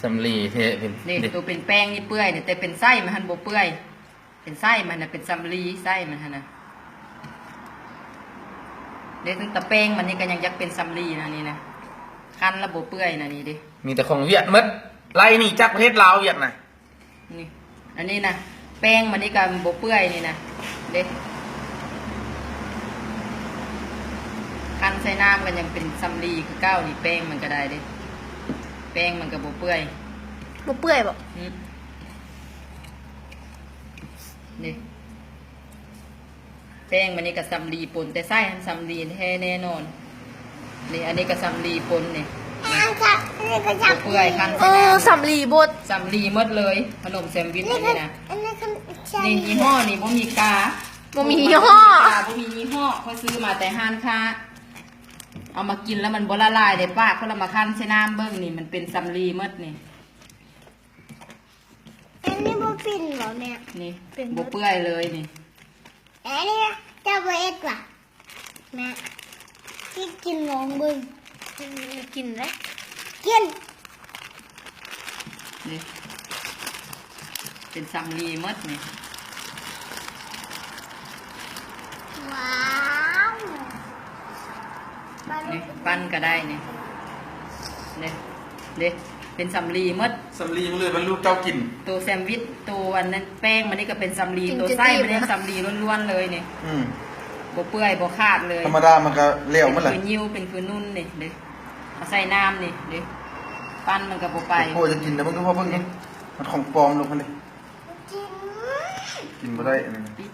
ສຳລີແທ້ເພິ່ນ ນີ້ ເດ້ ໂຕເປັນແປ້ງນີ້ເປື່ອຍນີ້ ແຕ່ເປັນໄສ້ມັນຫັ້ນບໍ່ເປື່ອຍ ເປັນໄສ້ມັນນະ ເປັນສຳລີ ໄສ້ມັນຫັ້ນນະ ເດ້ ຕັ້ງແຕ່ແປ້ງມັນນີ້ກໍຍັງຢາກເປັນສຳລີນະ ນີ້ນະ ຄັ້ນລະບໍ່ເປື່ອຍນະ ນີ້ເດ້ ມີແຕ່ຂອງຫວຽດໝົດ ໄລ່ໜີຈາກປະເທດລາວ ຫວຽດນະ. ນີ້ ອັນນີ້ນະ ແປ້ງມັນນີ້ກໍບໍ່ເປື່ອຍນີ້ນະ ເດ້ ຄັ້ນໃສ່ນ້ຳກໍຍັງເປັນສຳລີຄືເກົ່ານີ້ ແປ້ງມັນກໍໄດ້ເດ້ ແປ້ງມັນກໍບໍ່ເປື່ອຍ ບໍ່ເປື່ອຍບໍ? ອືມ ນີ້ ແປ້ງມັນນີ້ກໍສຳລີປົນ ແຕ່ໃຊ້ຫັ້ນສຳລີແທ້ແນ່ນອນ ນີ້ ອັນນີ້ກໍສຳລີປົນນີ້ ບໍ່ເປື່ອຍ ຄັ້ນໃສ່ນ້ຳ ເອີ ສຳລີບົດ ສຳລີໝົດເລີຍ ຂະໜົມແຊນວິດອັນນີ້ນະ ນີ້ ຍີ່ຫໍ້ນີ້ບໍ່ມີກາ ບໍ່ມີຍີ່ຫໍ້ ບໍ່ມີຍີ່ຫໍ້ ຂ້ອຍຊື້ມາແຕ່ຮ້ານຄ້າ ເອົາມາກິນແລ້ວມັນບໍ່ລະລາຍໃນປາກ ຂ້ອຍລະມາຄັ້ນໃສ່ນ້ຳເບິ່ງນີ້ ມັນເປັນສຳລີໝົດນີ້. ອັນນີ້ບໍ່ປິ່ນບໍ່ແມ່? ນີ້ ເປັນ ບໍ່ເປື່ອຍເລີຍນີ້ ອັນນີ້ຈະບໍ່ເອັດຫວາ ແມ່ ກິນ ກິນລອງເບິ່ງ ກິນເດ້ ກິນ ນີ້ ເປັນສຳລີໝົດນີ້ ວ້າວ ນີ້ ປັ້ນກໍໄດ້ນີ້ ເດ້ ເດ້ ເປັນສຳລີໝົດ ສຳລີໝົດເລີຍ ບັນລູກເຈົ້າກິນ ໂຕແຊນວິດ ໂຕອັນນັ້ນ ແປ້ງມັນນີ້ກໍເປັນສຳລີ ກິນ ໂຕໄສ້ມັນນີ້ ຈົນອີ່ມ ສຳລີລ້ວນໆເລີຍນີ້ ອືມ ບໍ່ເປື່ອຍບໍ່ຂາດເລີຍ ທຳມະດາມັນກໍແລ້ວໝົດລະ ເປັນຄືຍິ້ວ ເປັນຄືນຸ່ນນີ້ເດ້ ເອົາໃສ່ນ້ຳນີ້ເດ້ ປັ້ນມັນກໍບໍ່ໄປ ໂອ້ຍ ຢາກກິນແລ້ວ ເບິ່ງດູ ເບິ່ງດູ ມັນຂອງປອມລູກມັນເດ້ ກິນ ກິນບໍ່ໄດ້ອັນນີ້ນະ ປິດ